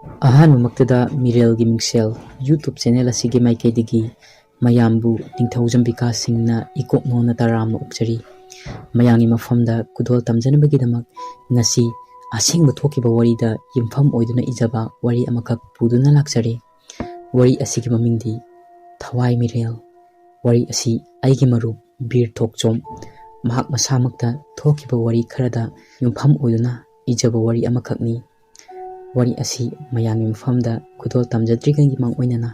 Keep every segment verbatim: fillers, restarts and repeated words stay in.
ꯑꯍꯥꯟꯕꯃꯛꯇꯗ ꯃꯤꯔꯦꯜꯒꯤ ꯃꯤꯡꯁꯦꯜ YouTube channel ꯑꯁꯤꯒꯤ ꯃꯥꯏꯀꯩꯗꯒꯤ ꯃꯌꯥꯝꯕꯨ ꯅꯤꯡꯊꯧꯖꯝ ꯕꯤꯀꯥꯁ ꯁꯤꯡꯅ ꯏꯀꯣꯛꯅꯣꯅ ꯇꯔꯥꯝꯅ ꯑꯣꯛꯆꯔꯤ꯫ ꯃꯌꯥꯝꯒꯤ ꯃꯐꯝꯗ ꯈꯨꯗꯣꯜ ꯇꯝꯖꯅꯕꯒꯤꯗꯃꯛ ꯉꯁꯤ ꯑꯁꯦꯡꯕ ꯊꯣꯛꯈꯤꯕ ꯋꯥꯔꯤꯗ ꯌꯨꯝꯐꯝ ꯑꯣꯏꯗꯨꯅ ꯏꯖꯕ ꯋꯥꯔꯤ ꯑꯃꯈꯛ ꯄꯨꯗꯨꯅ ꯂꯥꯛꯆꯔꯤ꯫ ꯋꯥꯔꯤ ꯑꯁꯤꯒꯤ ꯃꯃꯤꯡꯗꯤ ꯊꯋꯥꯏ ꯃꯤꯔꯦꯜ꯫ ꯋꯥꯔꯤ ꯑꯁꯤ ꯑꯩꯒꯤ ꯃꯔꯨꯞ ꯕꯤꯔ ꯊꯣꯛꯆꯣꯝ ꯃꯍꯥꯛ ꯃꯁꯥꯃꯛꯇ ꯊꯣꯛꯈꯤꯕ ꯋꯥꯔꯤ ꯈꯔꯗ ꯌꯨꯝꯐꯝ ꯑꯣꯏꯗꯨꯅ ꯏꯖꯕ ꯋꯥꯔꯤ ꯑꯃꯈꯛꯅꯤ꯫ ꯋꯥꯔꯤ ꯑꯁꯤ ꯃꯌꯥꯝꯒꯤ ꯃꯐꯝꯗ ꯈꯨꯗꯣꯜ ꯇꯝꯖꯗ꯭ꯔꯤꯉꯩꯒꯤ ꯃꯥꯡꯑꯣꯏꯅꯅ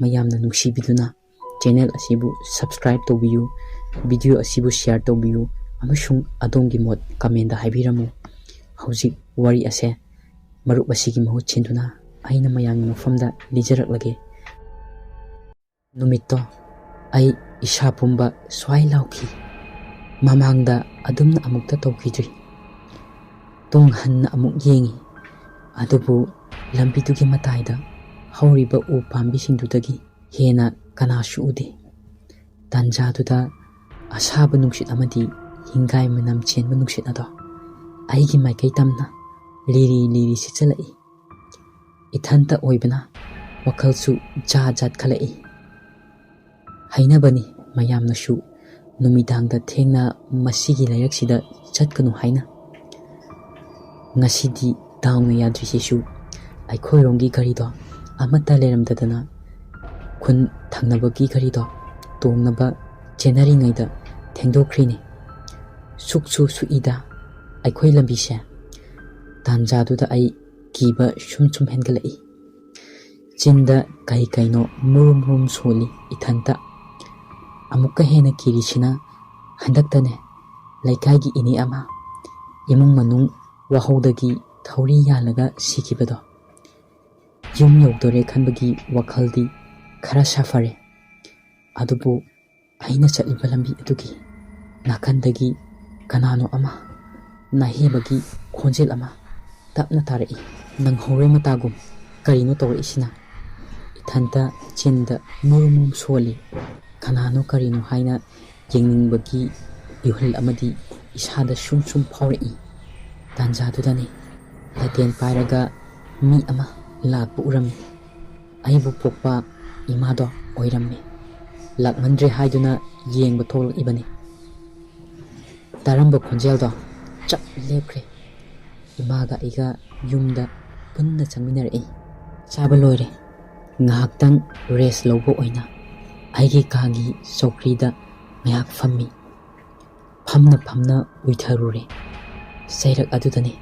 ꯃꯌꯥꯝꯅ ꯅꯨꯡꯁꯤꯕꯤꯗꯨꯅ ꯆꯦꯅꯦꯜ ꯑꯁꯤꯕꯨ subscribe ꯇꯧꯕꯤꯌꯨ, ꯚꯤꯗꯤꯑꯣ ꯑꯁꯤꯕꯨ share ꯇꯧꯕꯤꯌꯨ, ꯑꯃꯁꯨꯡ ꯑꯗꯣꯝꯒꯤ ꯃꯣꯠ comment ꯍꯥꯏꯕꯤꯔꯝꯃꯨ꯫ ꯍꯧꯖꯤꯛ ꯋꯥꯔꯤ ꯑꯁꯦ ꯃꯔꯨꯞ ꯑꯁꯤꯒꯤ ꯃꯍꯨꯠ ꯁꯤꯟꯗꯨꯅ ꯑꯩꯅ ꯃꯌꯥꯝꯒꯤ ꯃꯐꯝꯗ ꯂꯤꯖꯔꯛꯂꯒꯦ꯫ ꯅꯨꯃꯤꯠꯇꯣ ꯑꯩ ꯏꯁꯥ ꯄꯨꯝꯕ ꯁ꯭ꯋꯥꯏ ꯂꯥꯎꯈꯤ꯫ ꯃꯃꯥꯡꯗ ꯑꯗꯨꯝꯅ ꯑꯃꯨꯛꯇ ꯇꯧꯈꯤꯗ꯭ꯔꯤ꯫ ꯇꯨꯡ ꯍꯟꯅ ꯑꯃꯨꯛ ꯌꯦꯡꯉꯤ, ꯑꯗꯨꯕꯨ ꯂꯝꯕꯤꯗꯨꯒꯤ ꯃꯇꯥꯏꯗ ꯍꯧꯔꯤꯕ ꯎ ꯄꯥꯝꯕꯤꯁꯤꯡꯗꯨꯗꯒꯤ ꯍꯦꯟꯅ ꯀꯅꯥꯁꯨ ꯎꯗꯦ꯫ ꯇꯥꯟꯖꯥꯗꯨꯗ ꯑꯁꯥꯕ ꯅꯨꯡꯁꯤꯠ ꯑꯃꯗꯤ ꯍꯤꯡꯒꯥꯏ ꯃꯅꯝ ꯆꯦꯟꯕ ꯅꯨꯡꯁꯤꯠ ꯑꯗꯣ ꯑꯩꯒꯤ ꯃꯥꯏꯀꯩ ꯇꯝꯅ ꯂꯤꯔꯤ ꯂꯤꯔꯤ ꯁꯤꯠꯆꯜꯂꯛꯏ꯫ ꯏꯊꯟꯇ ꯑꯣꯏꯕꯅ ꯋꯥꯈꯜꯁꯨ ꯖꯥꯠ ꯖꯥꯠ ꯈꯜꯂꯛꯏ꯫ ꯍꯥꯏꯅꯕꯅꯤ ꯃꯌꯥꯝꯅꯁꯨ ꯅꯨꯃꯤꯗꯥꯡꯗ ꯊꯦꯡꯅ ꯃꯁꯤꯒꯤ ꯂꯩꯔꯛꯁꯤꯗ ꯆꯠꯀꯅꯨ ꯍꯥꯏꯅ꯫ ꯉꯁꯤꯗꯤ ꯗꯥꯎꯅ ꯌꯥꯗ꯭ꯔꯤꯁꯤꯁꯨ ꯑꯩꯈꯣꯏꯔꯣꯝꯒꯤ ꯒꯥꯔꯤꯗꯣ ꯑꯃꯠꯇ ꯂꯩꯔꯝꯗꯗꯅ ꯈꯨꯟ ꯊꯪꯅꯕꯒꯤ ꯒꯥꯔꯤꯗꯣ ꯇꯣꯡꯅꯕ ꯆꯦꯟꯅꯔꯤꯉꯩꯗ ꯊꯦꯡꯗꯣꯛꯈ꯭ꯔꯤꯅꯤ꯫ ꯁꯨꯛꯁꯨ ꯁꯨꯛꯏꯗ ꯑꯩꯈꯣꯏ ꯂꯝꯕꯤꯁꯦ꯫ ꯇꯥꯟꯖꯥꯗꯨꯗ ꯑꯩ ꯀꯤꯕ ꯁꯨꯝ ꯁꯨꯝ ꯍꯦꯟꯒꯠꯂꯛꯏ꯫ ꯆꯤꯟꯗ ꯀꯩ ꯀꯩꯅꯣ ꯃꯨꯔꯨꯝ ꯃꯨꯔꯨꯝ ꯁꯣꯜꯂꯤ ꯏꯊꯟꯇ꯫ ꯑꯃꯨꯛꯀ ꯍꯦꯟꯅ ꯀꯤꯔꯤꯁꯤꯅ ꯍꯟꯗꯛꯇꯅꯦ ꯂꯩꯀꯥꯏꯒꯤ ꯏꯅꯦ ꯑꯃ ꯏꯃꯨꯡ ꯃꯅꯨꯡ ꯋꯥꯍꯧꯗꯒꯤ ꯊꯧꯔꯤ ꯌꯥꯜꯂꯒ ꯁꯤꯈꯤꯕꯗꯣ꯫ ꯌꯨꯝ ꯌꯧꯗꯣꯔꯦ ꯈꯟꯕꯒꯤ ꯋꯥꯈꯜꯗꯤ ꯈꯔ ꯁꯥꯐꯔꯦ꯫ ꯑꯗꯨꯕꯨ ꯑꯩꯅ ꯆꯠꯂꯤꯕ ꯂꯝꯕꯤ ꯑꯗꯨꯒꯤ ꯅꯥꯀꯟꯗꯒꯤ ꯀꯅꯥꯅꯣ ꯑꯃ ꯅꯥꯍꯦꯕꯒꯤ ꯈꯣꯟꯖꯦꯜ ꯑꯃ ꯇꯞꯅ ꯇꯥꯔꯛꯏ꯫ ꯅꯪꯍꯧꯔꯣꯏ ꯃꯇꯥꯒꯨꯝ ꯀꯔꯤꯅꯣ ꯇꯧꯔꯛꯏꯁꯤꯅ? ꯏꯊꯟꯇ ꯆꯤꯟꯗ ꯃꯨꯔꯨꯝ ꯃꯨꯔꯨꯝ ꯁꯣꯜꯂꯤ꯫ ꯀꯅꯥꯅꯣ ꯀꯔꯤꯅꯣ ꯍꯥꯏꯅ ꯌꯦꯡꯅꯤꯡꯕꯒꯤ ꯏꯍꯨꯜ ꯑꯃꯗꯤ ꯏꯁꯥꯗ ꯁꯨꯝ ꯁꯨꯝ ꯐꯥꯎꯔꯛꯏ꯫ ꯇꯥꯟꯖꯥꯗꯨꯗꯅꯤ ꯂꯥꯇꯦꯟ ꯄꯥꯏꯔꯒ ꯃꯤ ꯑꯃ ꯂꯥꯛꯄ ꯎꯔꯝꯃꯤ꯫ ꯑꯩꯕꯨ ꯄꯣꯛꯄ ꯏꯃꯥꯗꯣ ꯑꯣꯏꯔꯝꯃꯤ꯫ ꯂꯥꯛꯃꯟꯗ꯭ꯔꯦ ꯍꯥꯏꯗꯨꯅ ꯌꯦꯡꯕ ꯊꯣꯛꯂꯛꯏꯕꯅꯤ꯫ ꯇꯥꯔꯝꯕ ꯈꯣꯟꯖꯦꯜꯗꯣ ꯆꯞ ꯂꯦꯞꯈ꯭ꯔꯦ꯫ ꯏꯃꯥꯒ ꯑꯩꯒ ꯌꯨꯝꯗ ꯄꯨꯟꯅ ꯆꯪꯃꯤꯟꯅꯔꯛꯏ꯫ ꯆꯥꯕ ꯂꯣꯏꯔꯦ꯫ ꯉꯥꯏꯍꯥꯛꯇꯪ ꯔꯦꯁ ꯂꯧꯕ ꯑꯣꯏꯅ ꯑꯩꯒꯤ ꯀꯥꯒꯤ ꯆꯧꯀ꯭ꯔꯤꯗ ꯉꯥꯏꯍꯥꯛ ꯐꯝꯃꯤ꯫ ꯐꯝꯅ ꯐꯝꯅ ꯎꯏꯊꯔꯨꯔꯦ꯫ ꯆꯩꯔꯛ ꯑꯗꯨꯗꯅꯤ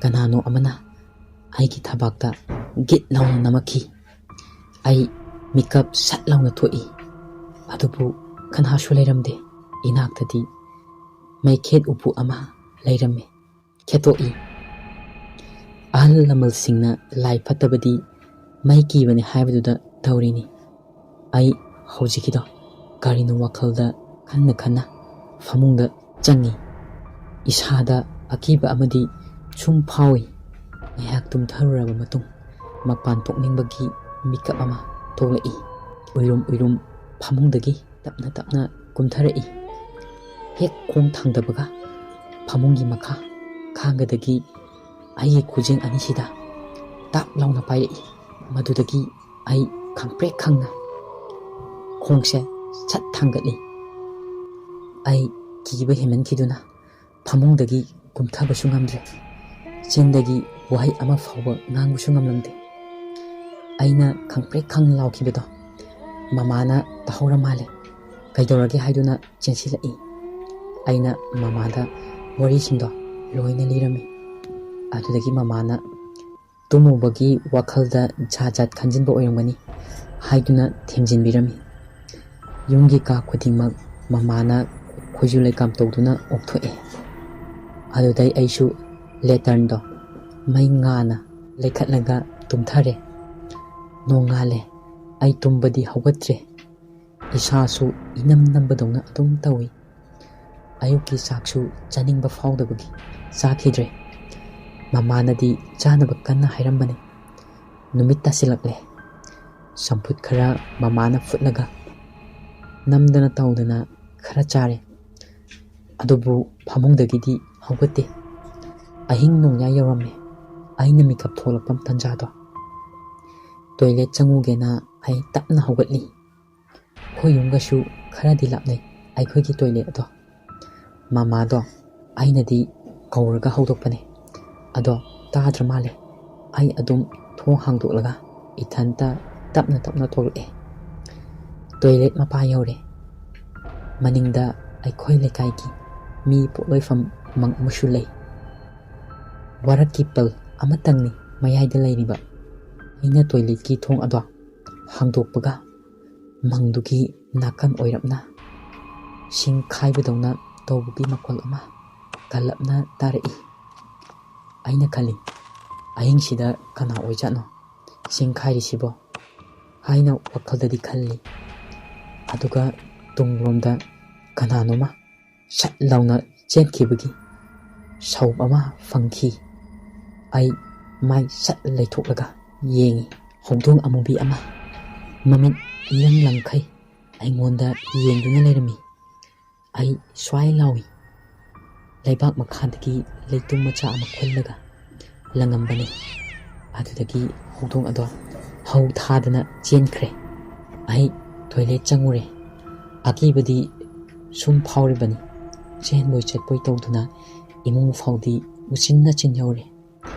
ꯀꯅꯥꯅꯣ ꯑꯃꯅ ꯑꯩꯒꯤ ꯊꯕꯥꯛꯇ ꯒꯤꯠ ꯂꯥꯎꯅ ꯅꯝꯃꯛꯈꯤ꯫ ꯑꯩ ꯃꯤꯀꯞ ꯁꯠ ꯂꯥꯎꯅ ꯊꯣꯛꯏ꯫ ꯑꯗꯨꯕꯨ ꯀꯅꯥꯁꯨ ꯂꯩꯔꯝꯗꯦ꯫ ꯏꯅꯥꯛꯇꯗꯤ ꯃꯩꯈꯦꯠ ꯎꯄꯨ ꯑꯃ ꯂꯩꯔꯝꯃꯤ꯫ ꯈꯦꯠꯇꯣꯛꯏ꯫ ꯑꯍꯜ ꯂꯃꯟꯁꯤꯡꯅ ꯂꯥꯏ ꯐꯠꯇꯕꯗꯤ ꯃꯩ ꯀꯤꯕꯅꯤ ꯍꯥꯏꯕꯗꯨꯗ ꯇꯧꯔꯤꯅꯤ꯫ ꯑꯩ ꯍꯧꯖꯤꯛꯀꯤꯗꯣ ꯀꯔꯤꯅꯣ ꯋꯥꯈꯜꯗ ꯈꯟꯅ ꯈꯟꯅ ꯐꯃꯨꯡꯗ ꯆꯪꯉꯤ꯫ ꯏꯁꯥꯗ ꯑꯀꯤꯕ ꯑꯃꯗꯤ ꯁꯨꯝ ꯐꯥꯎꯏ꯫ ꯉꯥꯏꯍꯥꯛ ꯇꯨꯝꯊꯔꯨꯔꯕ ꯃꯇꯨꯡ ꯃꯄꯥꯟ ꯊꯣꯛꯅꯤꯡꯕꯒꯤ ꯃꯤꯀꯞ ꯑꯃ ꯊꯣꯛꯂꯛꯏ꯫ ꯎꯏꯔꯨꯝ ꯎꯏꯔꯨꯝ ꯐꯃꯨꯡꯗꯒꯤ ꯇꯞꯅ ꯇꯞꯅ ꯀꯨꯝꯊꯔꯛꯏ꯫ ꯍꯦꯛ ꯈꯣꯡ ꯊꯥꯡꯗꯕꯒ ꯐꯃꯨꯡꯒꯤ ꯃꯈꯥ ꯈꯥꯡꯒꯗꯒꯤ ꯑꯩꯒꯤ ꯈꯨꯖꯦꯡ ꯑꯅꯤꯁꯤꯗ ꯇꯥꯞ ꯂꯥꯎꯅ ꯄꯥꯏꯔꯛꯏ꯫ ꯃꯗꯨꯗꯒꯤ ꯑꯩ ꯈꯪꯄ꯭ꯔꯦꯛ ꯈꯪꯅ ꯈꯣꯡꯁꯦ ꯁꯠ ꯊꯥꯡꯒꯠꯂꯤ꯫ ꯑꯩ ꯀꯤꯕ ꯍꯦꯟꯃꯟꯈꯤꯗꯨꯅ ꯐꯃꯨꯡꯗꯒꯤ ꯀꯨꯝꯊꯕꯁꯨ ꯉꯝꯗ꯭ꯔꯦ꯫ ꯆꯤꯟꯗꯒꯤ ꯋꯥꯍꯩ ꯑꯃ ꯐꯥꯎꯕ ꯉꯥꯡꯕꯁꯨ ꯉꯝꯂꯝꯗꯦ꯫ ꯑꯩꯅ ꯈꯪꯄ꯭ꯔꯦꯛ ꯈꯪꯅ ꯂꯥꯎꯈꯤꯕꯗꯣ ꯃꯃꯥꯅ ꯇꯥꯍꯧꯔ ꯃꯥꯜꯂꯦ꯫ ꯀꯩꯗꯧꯔꯒꯦ ꯍꯥꯏꯗꯨꯅ ꯆꯦꯟꯁꯤꯜꯂꯛꯏ꯫ ꯑꯩꯅ ꯃꯃꯥꯗ ꯋꯥꯔꯤꯁꯤꯡꯗꯣ ꯂꯣꯏꯅ ꯂꯤꯔꯝꯃꯤ꯫ ꯑꯗꯨꯗꯒꯤ ꯃꯃꯥꯅ ꯇꯨꯝꯃꯨꯕꯒꯤ ꯋꯥꯈꯜꯗ ꯖꯥꯠ ꯖꯥꯠ ꯈꯟꯖꯤꯟꯕ ꯑꯣꯏꯔꯝꯒꯅꯤ ꯍꯥꯏꯗꯨꯅ ꯊꯦꯝꯖꯤꯟꯕꯤꯔꯝꯃꯤ꯫ ꯌꯨꯝꯒꯤ ꯀꯥ ꯈꯨꯗꯤꯡꯃꯛ ꯃꯃꯥꯅ ꯈꯣꯏꯖꯨ ꯂꯩꯀꯥꯝ ꯇꯧꯗꯨꯅ ꯑꯣꯛꯊꯣꯛꯑꯦ꯫ ꯑꯗꯨꯗꯩ ꯑꯩꯁꯨ ꯂꯦꯇꯔꯟꯗꯣ ꯃꯩ ꯉꯥꯅ ꯂꯩꯈꯠꯂꯒ ꯇꯨꯝꯊꯔꯦ꯫ ꯅꯣꯡꯉꯥꯜꯂꯦ꯫ ꯑꯩ ꯇꯨꯝꯕꯗꯤ ꯍꯧꯒꯠꯇ꯭ꯔꯦ꯫ ꯏꯁꯥꯁꯨ ꯏꯅꯝ ꯅꯝꯕꯗꯧꯅ ꯑꯗꯨꯝ ꯇꯧꯏ꯫ ꯑꯌꯨꯛꯀꯤ ꯆꯥꯛꯁꯨ ꯆꯥꯅꯤꯡꯕ ꯐꯥꯎꯗꯕꯒꯤ ꯆꯥꯈꯤꯗ꯭ꯔꯦ꯫ ꯃꯃꯥꯅꯗꯤ ꯆꯥꯅꯕ ꯀꯟꯅ ꯍꯥꯏꯔꯝꯕꯅꯤ꯫ ꯅꯨꯃꯤꯠ ꯇꯥꯁꯤꯜꯂꯛꯂꯦ꯫ ꯆꯝꯐꯨꯠ ꯈꯔ ꯃꯃꯥꯅ ꯐꯨꯠꯂꯒ ꯅꯝꯗꯅ ꯇꯧꯗꯅ ꯈꯔ ꯆꯥꯔꯦ꯫ ꯑꯗꯨꯕꯨ ꯐꯃꯨꯡꯗꯒꯤꯗꯤ ꯍꯧꯒꯠꯇꯦ꯫ ꯑꯍꯤꯡ ꯅꯣꯡꯌꯥꯏ ꯌꯧꯔꯝꯃꯦ꯫ ꯑꯩꯅ ꯃꯤꯀꯞ ꯊꯣꯛꯂꯛꯄ ꯇꯟꯖꯥꯗꯣ꯫ ꯇꯣꯏꯂꯦꯠ ꯆꯪꯉꯨꯒꯦꯅ ꯑꯩ ꯇꯞꯅ ꯍꯧꯒꯠꯂꯤ꯫ ꯑꯩꯈꯣꯏ ꯌꯨꯝꯒꯁꯨ ꯈꯔꯗꯤ ꯂꯥꯞꯅꯩ ꯑꯩꯈꯣꯏꯒꯤ ꯇꯣꯏꯂꯦꯠ ꯑꯗꯣ꯫ ꯃꯃꯥꯗꯣ ꯑꯩꯅꯗꯤ ꯀꯧꯔꯒ ꯍꯧꯗꯣꯛꯄꯅꯦ, ꯑꯗꯣ ꯇꯥꯗ꯭ꯔ ꯃꯥꯜꯂꯦ꯫ ꯑꯩ ꯑꯗꯨꯝ ꯊꯣꯡ ꯍꯥꯡꯗꯣꯛꯂꯒ ꯏꯊꯟꯇ ꯇꯞꯅ ꯇꯞꯅ ꯊꯣꯛꯂꯛꯑꯦ꯫ ꯇꯣꯏꯂꯦꯠ ꯃꯄꯥ ꯌꯧꯔꯦ꯫ ꯃꯅꯤꯡꯗ ꯑꯩꯈꯣꯏ ꯂꯩꯀꯥꯏꯒꯤ ꯃꯤ ꯄꯣꯠꯂꯣꯏꯐꯝ ꯃꯪ ꯑꯃꯁꯨ ꯂꯩ꯫ ꯋꯥꯔꯛꯀꯤ ꯄꯜ ꯑꯃꯇꯪꯅꯤ ꯃꯌꯥꯏꯗ ꯂꯩꯔꯤꯕ꯫ ꯑꯩꯅ ꯇꯣꯏꯂꯦꯠꯀꯤ ꯊꯣꯡ ꯑꯗꯣ ꯍꯥꯡꯗꯣꯛꯄꯒ ꯃꯪꯗꯨꯒꯤ ꯅꯥꯀꯟ ꯑꯣꯏꯔꯞꯅ ꯁꯤꯡ ꯈꯥꯏꯕꯗꯧꯅ ꯇꯧꯕꯒꯤ ꯃꯈꯣꯜ ꯑꯃ ꯀꯜꯂꯞꯅ ꯇꯥꯔꯛꯏ꯫ ꯑꯩꯅ ꯈꯜꯂꯤ, "ꯑꯍꯤꯡꯁꯤꯗ ꯀꯅꯥ ꯑꯣꯏꯖꯥꯠꯅꯣ ꯁꯤꯡ ꯈꯥꯏꯔꯤꯁꯤꯕꯣ?" ꯍꯥꯏꯅ ꯋꯥꯈꯜꯗꯗꯤ ꯈꯜꯂꯤ꯫ ꯑꯗꯨꯒ ꯇꯨꯡꯂꯣꯝꯗ ꯀꯅꯥꯅꯣꯃ ꯁꯠ ꯂꯥꯎꯅ ꯆꯦꯟꯈꯤꯕꯒꯤ ꯁꯧ ꯑꯃ ꯐꯪꯈꯤ꯫ ꯑꯩ ꯃꯥꯏ ꯁꯠ ꯂꯩꯊꯣꯛꯂꯒ ꯌꯦꯡꯉꯤ꯫ ꯍꯧꯗꯣꯡ ꯑꯃꯨꯕꯤ ꯑꯃ ꯃꯃꯤꯠ ꯏꯔꯪ ꯂꯪꯈꯩ ꯑꯩꯉꯣꯟꯗ ꯌꯦꯡꯗꯨꯅ ꯂꯩꯔꯝꯃꯤ꯫ ꯑꯩ ꯁ꯭ꯋꯥꯏ ꯂꯥꯎꯏ꯫ ꯂꯩꯕꯥꯛ ꯃꯈꯥꯗꯒꯤ ꯂꯩꯇꯨꯝ ꯃꯆꯥ ꯑꯃ ꯈꯨꯜꯂꯒ ꯂꯪꯉꯝꯕꯅꯤ꯫ ꯑꯗꯨꯗꯒꯤ ꯍꯧꯗꯣꯡ ꯑꯗꯣ ꯍꯧ ꯊꯥꯗꯅ ꯆꯦꯟꯈ꯭ꯔꯦ꯫ ꯑꯩ ꯇꯣꯏꯂꯦꯠ ꯆꯪꯉꯨꯔꯦ꯫ ꯑꯀꯤꯕꯗꯤ ꯁꯨꯝ ꯐꯥꯎꯔꯤꯕꯅꯤ꯫ ꯆꯦꯟꯕꯣꯏ ꯆꯠꯄꯣꯏ ꯇꯧꯗꯨꯅ ꯏꯃꯨꯡ ꯐꯥꯎꯗꯤ ꯎꯆꯤꯟꯅ ꯆꯤꯟꯍꯧꯔꯦ꯫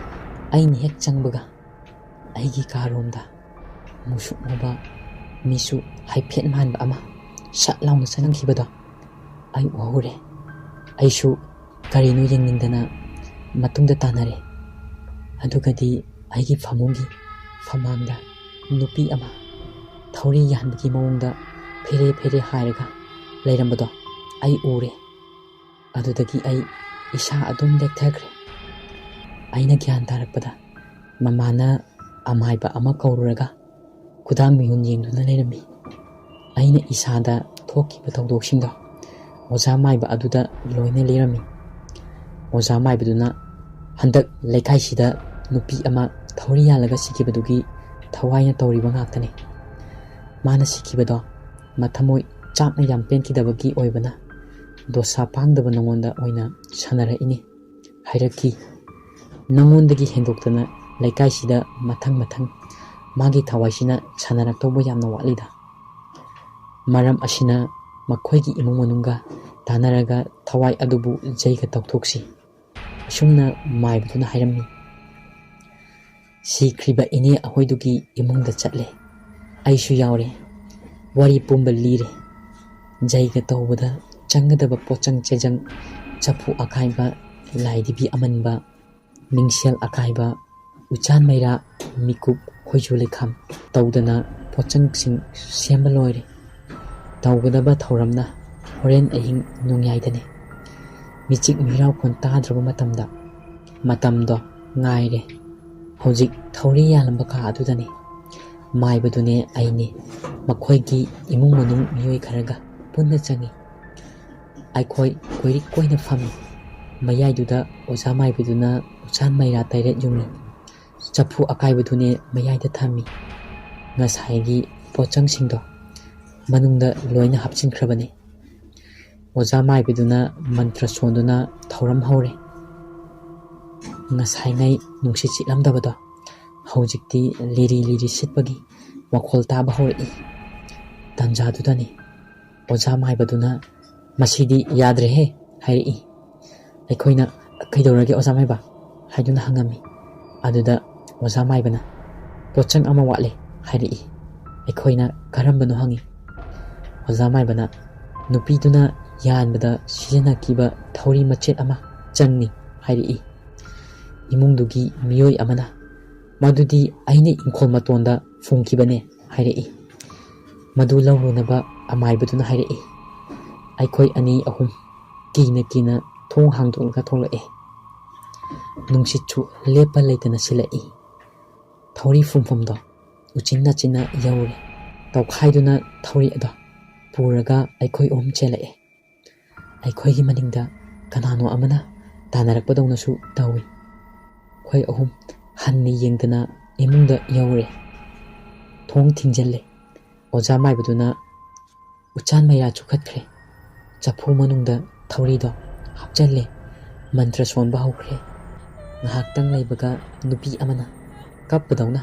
ꯑꯩꯅ ꯍꯦꯛ ꯆꯪꯕꯒ ꯑꯩꯒꯤ ꯀꯥꯔꯣꯝꯗ ꯃꯨꯁꯨꯛ ꯃꯨꯕ, ꯃꯤꯁꯨ ꯍꯥꯏꯐꯦꯠ ꯃꯥꯟꯕ ꯑꯃ ꯁꯠ ꯂꯥꯎꯅ ꯆꯪꯈꯤꯕꯗꯣ ꯑꯩ ꯎꯍꯧꯔꯦ꯫ ꯑꯩꯁꯨ ꯀꯔꯤꯅꯣ ꯌꯦꯡꯅꯤꯡꯗꯅ ꯃꯇꯨꯡꯗ ꯇꯥꯟꯅꯔꯦ꯫ ꯑꯗꯨꯒꯗꯤ ꯑꯩꯒꯤ ꯐꯃꯨꯡꯒꯤ ꯐꯝꯃꯥꯡꯗ ꯅꯨꯄꯤ ꯑꯃ ꯊꯧꯔꯤ ꯌꯥꯟꯕꯒꯤ ꯃꯑꯣꯡꯗ ꯐꯦꯔꯦ ꯐꯦꯔꯦ ꯍꯥꯏꯔꯒ ꯂꯩꯔꯝꯕꯗꯣ ꯑꯩ ꯎꯔꯦ꯫ ꯑꯗꯨꯗꯒꯤ ꯑꯩ ꯏꯁꯥ ꯑꯗꯨꯝ ꯂꯦꯛꯊꯈ꯭ꯔꯦ꯫ ꯑꯩꯅ ꯒ꯭ꯌꯥꯟ ꯇꯥꯔꯛꯄꯗ ꯃꯃꯥꯅ ꯑꯃꯥꯏꯕ ꯑꯃ ꯀꯧꯔꯨꯔꯒ ꯈꯨꯗꯥꯡ ꯃꯤꯍꯨꯟ ꯌꯦꯡꯗꯨꯅ ꯂꯩꯔꯝꯃꯤ꯫ ꯑꯩꯅ ꯏꯁꯥꯗ ꯊꯣꯛꯈꯤꯕ ꯊꯧꯗꯣꯛꯁꯤꯡꯗꯣ ꯑꯣꯖꯥ ꯃꯥꯏꯕ ꯑꯗꯨꯗ ꯂꯣꯏꯅ ꯂꯤꯔꯝꯃꯤ꯫ ꯑꯣꯖꯥ ꯃꯥꯏꯕꯗꯨꯅ ꯍꯟꯗꯛ ꯂꯩꯀꯥꯏꯁꯤꯗ ꯅꯨꯄꯤ ꯑꯃ ꯊꯧꯔꯤ ꯌꯥꯜꯂꯒ ꯁꯤꯈꯤꯕꯗꯨꯒꯤ ꯊꯋꯥꯏꯅ ꯇꯧꯔꯤꯕ ꯉꯥꯛꯇꯅꯤ꯫ ꯃꯥꯅ ꯁꯤꯈꯤꯕꯗꯣ ꯃꯊꯃꯣꯏ ꯆꯥꯛꯅ ꯌꯥꯝ ꯄꯦꯟꯈꯤꯗꯕꯒꯤ ꯑꯣꯏꯕꯅ ꯗꯣꯁꯥ ꯄꯥꯡꯗꯕ ꯅꯉꯣꯟꯗ ꯑꯣꯏꯅ ꯁꯥꯟꯅꯔꯛꯏꯅꯤ ꯍꯥꯏꯔꯛꯈꯤ꯫ ꯅꯉꯣꯟꯗꯒꯤ ꯍꯦꯟꯗꯣꯛꯇꯅ ꯂꯩꯀꯥꯏꯁꯤꯗ ꯃꯊꯪ ꯃꯊꯪ ꯃꯥꯒꯤ ꯊꯋꯥꯏꯁꯤꯅ ꯁꯥꯟꯅꯔꯛꯇꯧꯕ ꯌꯥꯝꯅ ꯋꯥꯠꯂꯤꯗ꯫ ꯃꯔꯝ ꯑꯁꯤꯅ ꯃꯈꯣꯏꯒꯤ ꯏꯃꯨꯡ ꯃꯅꯨꯡꯒ ꯇꯥꯟꯅꯔꯒ ꯊꯋꯥꯏ ꯑꯗꯨꯕꯨ ꯖꯩꯒ ꯇꯧꯊꯣꯛꯁꯤ꯫ ꯑꯁꯨꯝꯅ ꯃꯥꯏꯕꯗꯨꯅ ꯍꯥꯏꯔꯝꯃꯤ꯫ ꯁꯤꯈ꯭ꯔꯤꯕ ꯏꯅꯦ ꯑꯍꯣꯏꯗꯨꯒꯤ ꯏꯃꯨꯡꯗ ꯆꯠꯂꯦ꯫ ꯑꯩꯁꯨ ꯌꯥꯎꯔꯦ꯫ ꯋꯥꯔꯤ ꯄꯨꯝꯕ ꯂꯤꯔꯦ꯫ ꯖꯩꯒ ꯇꯧꯕꯗ ꯆꯪꯒꯗꯕ ꯄꯣꯠꯆꯪ ꯆꯦꯖꯪ, ꯆꯐꯨ ꯑꯀꯥꯏꯕ, ꯂꯥꯏꯙꯤꯕꯤ ꯑꯃꯟꯕ, ꯃꯤꯡꯁꯦꯜ ꯑꯀꯥꯏꯕ, ꯎꯆꯥꯟ ꯃꯩꯔꯥ, ꯃꯤꯀꯨꯞ, ꯈꯣꯏꯖꯨ ꯂꯩꯈꯥꯝ ꯇꯧꯗꯅ ꯄꯣꯠꯆꯪꯁꯤꯡ ꯁꯦꯝꯕ ꯂꯣꯏꯔꯦ꯫ ꯇꯧꯒꯗꯕ ꯊꯧꯔꯝꯅ ꯍꯣꯔꯦꯟ ꯑꯍꯤꯡ ꯅꯣꯡꯌꯥꯏꯗꯅꯤ꯫ ꯃꯤꯆꯤꯛ ꯃꯤꯔꯥꯎꯈꯣꯟ ꯇꯥꯗ꯭ꯔꯕ ꯃꯇꯝꯗ ꯃꯇꯝꯗꯣ ꯉꯥꯏꯔꯦ꯫ ꯍꯧꯖꯤꯛ ꯊꯧꯔꯤ ꯌꯥꯜꯂꯝꯕ ꯀꯥ ꯑꯗꯨꯗꯅꯤ꯫ ꯃꯥꯏꯕꯗꯨꯅꯦ ꯑꯩꯅꯦ꯫ ꯃꯈꯣꯏꯒꯤ ꯏꯃꯨꯡ ꯃꯅꯨꯡ ꯃꯤꯑꯣꯏ ꯈꯔꯒ ꯄꯨꯟꯅ ꯆꯪꯉꯤ꯫ ꯑꯩꯈꯣꯏ ꯀꯣꯏꯔꯤꯛ ꯀꯣꯏꯅ ꯐꯝꯃꯤ꯫ ꯃꯌꯥꯏꯗꯨꯗ ꯑꯣꯖꯥ ꯃꯥꯏꯕꯗꯨꯅ ꯎꯆꯥꯟ ꯃꯩꯔꯥ ꯇꯩꯔꯦꯠ ꯌꯨꯡꯉꯤ꯫ ꯆꯐꯨ ꯑꯀꯥꯏꯕꯗꯨꯅꯦ ꯃꯌꯥꯏꯗ ꯊꯝꯃꯤ꯫ ꯉꯁꯥꯏꯒꯤ ꯄꯣꯠꯆꯪꯁꯤꯡꯗꯣ ꯃꯅꯨꯡꯗ ꯂꯣꯏꯅ ꯍꯥꯞꯆꯤꯟꯈ꯭ꯔꯕꯅꯤ꯫ ꯑꯣꯖꯥ ꯃꯥꯏꯕꯗꯨꯅ ꯃꯟꯇ꯭ꯔ ꯁꯣꯟꯗꯨꯅ ꯊꯧꯔꯝ ꯍꯧꯔꯦ꯫ ꯉꯁꯥꯏꯉꯩ ꯅꯨꯡꯁꯤꯠ ꯁꯤꯠꯂꯝꯗꯕꯗꯣ ꯍꯧꯖꯤꯛꯇꯤ ꯂꯤꯔꯤ ꯂꯤꯔꯤ ꯁꯤꯠꯄꯒꯤ ꯃꯈꯣꯜ ꯇꯥꯕ ꯍꯧꯔꯛꯏ꯫ ꯇꯟꯖꯥꯗꯨꯗꯅꯤ ꯑꯣꯖꯥ ꯃꯥꯏꯕꯗꯨꯅ "ꯃꯁꯤꯗꯤ ꯌꯥꯗ꯭ꯔꯦꯍꯦ" ꯍꯥꯏꯔꯛꯏ꯫ ꯑꯩꯈꯣꯏꯅ "ꯀꯩꯗꯧꯔꯒꯦ ꯑꯣꯖꯥ ꯃꯥꯏꯕ?" ꯍꯥꯏꯗꯨꯅ ꯍꯪꯉꯝꯃꯤ꯫ ꯑꯗꯨꯗ ꯑꯣꯖꯥ ꯃꯥꯏꯕꯅ "ꯄꯣꯠꯆꯪ ꯑꯃ ꯋꯥꯠꯂꯦ" ꯍꯥꯏꯔꯛꯏ꯫ ꯑꯩꯈꯣꯏꯅ "ꯀꯔꯝꯕꯅꯣ?" ꯍꯪꯉꯤ꯫ ꯑꯣꯖꯥ ꯃꯥꯏꯕꯅ "ꯅꯨꯄꯤꯗꯨꯅ ꯌꯥꯟꯕꯗ ꯁꯤꯖꯤꯟꯅꯈꯤꯕ ꯊꯧꯔꯤ ꯃꯆꯦꯠ ꯑꯃ ꯆꯪꯅꯤ" ꯍꯥꯏꯔꯛꯏ꯫ ꯏꯃꯨꯡꯗꯨꯒꯤ ꯃꯤꯑꯣꯏ ꯑꯃꯅ "ꯃꯗꯨꯗꯤ ꯑꯩꯅ ꯏꯪꯈꯣꯜ ꯃꯇꯣꯟꯗ ꯐꯨꯝꯈꯤꯕꯅꯦ" ꯍꯥꯏꯔꯛꯏ꯫ ꯃꯗꯨ ꯂꯧꯔꯨꯅꯕ ꯑꯃꯥꯏꯕꯗꯨꯅ ꯍꯥꯏꯔꯛꯏ꯫ ꯑꯩꯈꯣꯏ ꯑꯅꯤ ꯑꯍꯨꯝ ꯀꯤꯅ ꯀꯤꯅ ꯊꯣꯡ ꯍꯥꯡꯗꯣꯛꯂꯒ ꯊꯣꯛꯂꯛꯑꯦ꯫ ꯅꯨꯡꯁꯤꯠꯁꯨ ꯂꯦꯞꯄ ꯂꯩꯇꯅ ꯁꯤꯜꯂꯛꯏ꯫ ꯊꯧꯔꯤ ꯐꯨꯝꯐꯝꯗꯣ ꯎꯆꯤꯟ ꯅꯥꯆꯤꯟꯅ ꯌꯧꯔꯦ꯫ ꯇꯧꯈꯥꯏꯗꯨꯅ ꯊꯧꯔꯤ ꯑꯗꯣ ꯄꯨꯔꯒ ꯑꯩꯈꯣꯏ ꯑꯍꯨꯝ ꯆꯦꯜꯂꯛꯑꯦ꯫ ꯑꯩꯈꯣꯏꯒꯤ ꯃꯅꯤꯡꯗ ꯀꯅꯥꯅꯣ ꯑꯃꯅ ꯇꯥꯟꯅꯔꯛꯄꯗꯧꯅꯁꯨ ꯇꯧꯏ꯫ ꯑꯩꯈꯣꯏ ꯑꯍꯨꯝ ꯍꯟꯅ ꯌꯦꯡꯗꯅ ꯏꯃꯨꯡꯗ ꯌꯧꯔꯦ꯫ ꯊꯣꯡ ꯊꯤꯡꯖꯤꯜꯂꯦ꯫ ꯑꯣꯖꯥ ꯃꯥꯏꯕꯗꯨꯅ ꯎꯆꯥꯟ ꯃꯩꯔꯥ ꯆꯨꯈꯠꯈ꯭ꯔꯦ꯫ ꯆꯐꯨ ꯃꯅꯨꯡꯗ ꯊꯧꯔꯤꯗꯣ ꯍꯥꯞꯆꯜꯂꯦ꯫ ꯃꯟꯇ꯭ꯔ ꯁꯣꯟꯕ ꯍꯧꯈ꯭ꯔꯦ꯫ ꯉꯥꯏꯍꯥꯛꯇꯪ ꯂꯩꯕꯒ ꯅꯨꯄꯤ ꯑꯃꯅ ꯀꯞꯄꯗꯧꯅ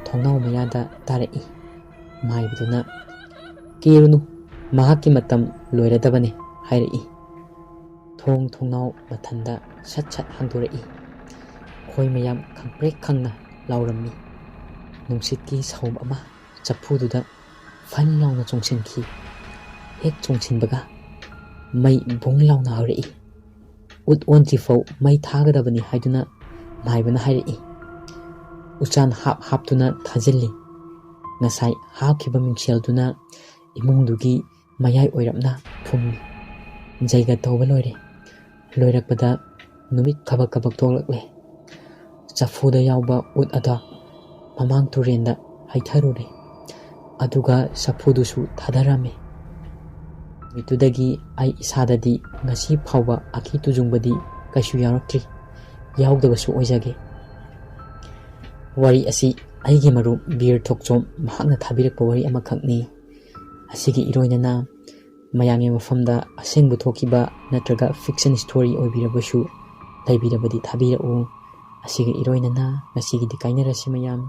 ꯊꯣꯡꯅꯥꯎ ꯃꯌꯥꯗ ꯇꯥꯔꯛꯏ꯫ ꯃꯥꯏꯕꯗꯨꯅ, "ꯀꯤꯔꯨꯅꯨ, ꯃꯍꯥꯛꯀꯤ ꯃꯇꯝ ꯂꯣꯏꯔꯗꯕꯅꯤ" ꯍꯥꯏꯔꯛꯏ꯫ ꯊꯣꯡ ꯊꯣꯡꯅꯥꯎ ꯃꯊꯟꯗ ꯁꯠ ꯁꯠ ꯍꯥꯡꯗꯣꯔꯛꯏ꯫ ꯈꯣꯏ ꯃꯌꯥꯝ ꯈꯪꯄ꯭ꯔꯦꯛ ꯈꯪꯅ ꯂꯥꯎꯔꯝꯃꯤ꯫ ꯅꯨꯡꯁꯤꯠꯀꯤ ꯁꯧꯝ ꯑꯃ ꯆꯐꯨꯗꯨꯗ ꯐꯟ ꯂꯥꯎꯅ ꯆꯣꯡꯁꯤꯟꯈꯤ꯫ ꯍꯦꯛ ꯆꯣꯡꯁꯤꯟꯕꯒ ꯃꯩ ꯕꯨꯡ ꯂꯥꯎꯅ ꯍꯧꯔꯛꯏ꯫ ꯎꯠ ꯑꯣꯟꯗ꯭ꯔꯤꯐꯥꯎ ꯃꯩ ꯊꯥꯒꯗꯕꯅꯤ ꯍꯥꯏꯗꯨꯅ ꯃꯥꯏꯕꯅ ꯍꯥꯏꯔꯛꯏ꯫ ꯎꯆꯥꯟ ꯍꯥꯞ ꯍꯥꯞꯇꯨꯅ ꯊꯥꯖꯤꯜꯂꯤ꯫ ꯉꯁꯥꯏ ꯍꯥꯞꯈꯤꯕ ꯃꯤꯡꯁꯦꯜꯗꯨꯅ ꯏꯃꯨꯡꯗꯨꯒꯤ ꯃꯌꯥꯏ ꯑꯣꯏꯔꯞꯅ ꯐꯨꯝꯃꯤ꯫ ꯖꯩꯒ ꯇꯧꯕ ꯂꯣꯏꯔꯦ꯫ ꯂꯣꯏꯔꯛꯄꯗ ꯅꯨꯃꯤꯠ ꯀꯕꯛ ꯀꯕꯛ ꯊꯣꯛꯂꯛꯂꯦ꯫ ꯆꯐꯨꯗ ꯌꯥꯎꯕ ꯎꯠ ꯑꯗꯣ ꯃꯃꯥꯡ ꯇꯨꯔꯦꯟꯗ ꯍꯩꯊꯔꯨꯔꯦ꯫ ꯑꯗꯨꯒ ꯆꯐꯨꯗꯨꯁꯨ ꯊꯥꯗꯔꯝꯃꯤ꯫ ꯅꯨꯃꯤꯠꯇꯨꯗꯒꯤ ꯑꯩ ꯏꯁꯥꯗꯗꯤ ꯉꯁꯤ ꯐꯥꯎꯕ ꯑꯀꯤ ꯇꯨꯖꯨꯡꯕꯗꯤ ꯀꯩꯁꯨ ꯌꯥꯎꯔꯛꯇ꯭ꯔꯤ꯫ ꯌꯥꯎꯗꯕꯁꯨ ꯑꯣꯏꯖꯒꯦ꯫ ꯋꯥꯔꯤ ꯑꯁꯤ ꯑꯩꯒꯤ ꯃꯔꯨꯞ ꯕꯤꯔ ꯊꯣꯛꯆꯣꯝ ꯃꯍꯥꯛꯅ ꯊꯥꯕꯤꯔꯛꯄ ꯋꯥꯔꯤ ꯑꯃꯈꯛꯅꯤ꯫ ꯑꯁꯤꯒꯤ ꯏꯔꯣꯏꯅꯅ ꯃꯌꯥꯝꯒꯤ ꯃꯐꯝꯗ ꯑꯁꯦꯡꯕ ꯊꯣꯛꯈꯤꯕ ꯅꯠꯇ꯭ꯔꯒ fiction story ꯑꯣꯏꯕꯤꯔꯕꯁꯨ ꯂꯩꯕꯤꯔꯕꯗꯤ ꯊꯥꯕꯤꯔꯛꯎ꯫ ꯑꯁꯤꯒ ꯏꯔꯣꯏꯅꯅ ꯉꯁꯤꯒꯤꯗꯤ ꯀꯥꯏꯅꯔꯁꯤ ꯃꯌꯥꯝ꯫